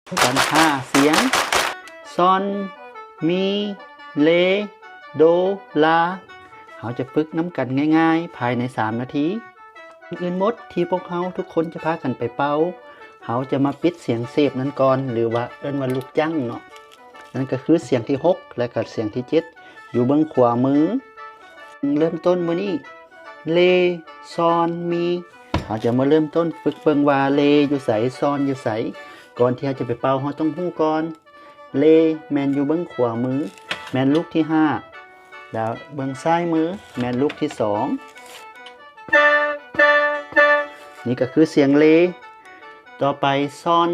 ກັນຫ້າສຽງ ຊອນ ມີ ເລ ໂດ ລາ. ເຮົາຈະຝຶກນຳກັນງ່າຍໆ ພາຍໃນສາມນາທີ. ກ່ອນອື່ນໝົດທີ່ພວກເຮົາທຸກຄົນຈະພາກັນໄປເປົ່າ, ເຮົາຈະມາປິດສຽງເສບນັ້ນກ່ອນ ຫຼືວ່າເອີ້ນວ່າລູກຈັ້ງເນາະ. ນັ້ນກໍຄືສຽງທີຫົກ ແລະກໍສຽງທີເຈັດ ຢູ່ເບື້ອງຂວາມື. ເລີ່ມຕົ້ນມື້ນີ້ ເລ ຊອນ ມີ. ເຮົາຈະມາເລີ່ມຕົ້ນຝຶກເບິ່ງວ່າເລຢູ່ໃສ ຊອນຢູ່ໃສ. ກ່ອນທີ່ເຮົາຈະໄປເປົ່າ ເຮົາຕ້ອງຮູ້ກ່ອນ ເລແມ່ນຢູ່ເບື້ອງຂວາມື ແມ່ນລູກທີຫ້າ ແລ້ວເບື້ອງຊ້າຍມືແມ່ນລູກທີສອງ. ນີ້ກໍຄືສຽງເລ. ຕໍ່ໄປ ຊອນ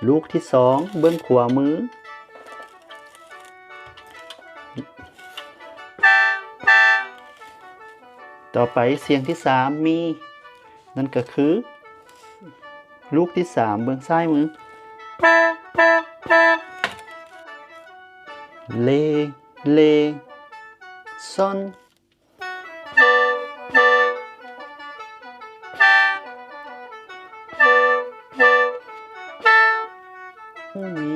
ລູກທີສອງ ເບື້ອງຂວາມື. ຕໍ່ໄປສຽງທີສາມ ມີ. ນັ້ນກໍຄືລູກທີສາມ ເບື້ອງຊ້າຍມື. ເລ ເລ ຊອນ ມີ.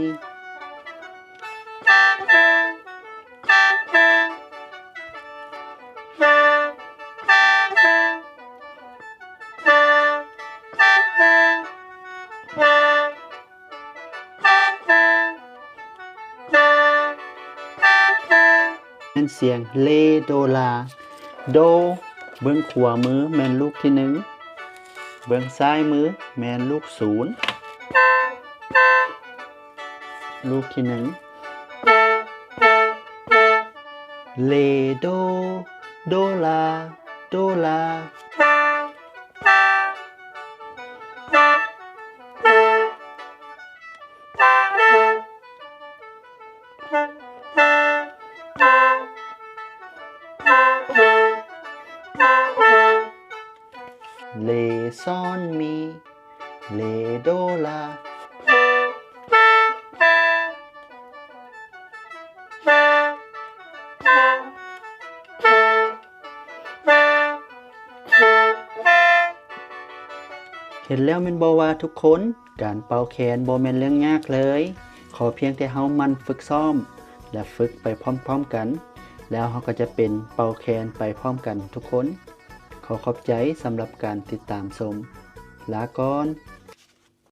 ແມ່ນສຽງເລ ໂດ ລາ. ໂດ ເບື້ອງຂວາມືແມ່ນລູກທີໜຶ່ງ ເບື້ອງຊ້າຍມືແມ່ນລູກສູນ. ລູກທີໜຶ່ງ ເລ ໂດ ໂດ ລາ ໂດ ລາ. ເລ ຊອນ ມີ ເລ ໂດ ລາ. ເຫັນແລ້ວແມ່ນບໍ່ວ່າທຸກຄົນ ການເປົ່າແຄນບໍ່ແມ່ນເລື່ອງຍາກເລີຍ. ຂໍພຽງແຕ່ເຮົາໝັ່ນຝຶກຊ້ອມ ແລະ ຝຶກໄປພ້ອມໆກັນ, ແລ້ວເຮົາກໍຈະເປັນເປົ່າແຄນໄປພ້ອມກັນທຸກຄົນ. ຂໍຂອບໃຈສຳລັບການຕິດຕາມຊົມ. ລາກ່ອນ.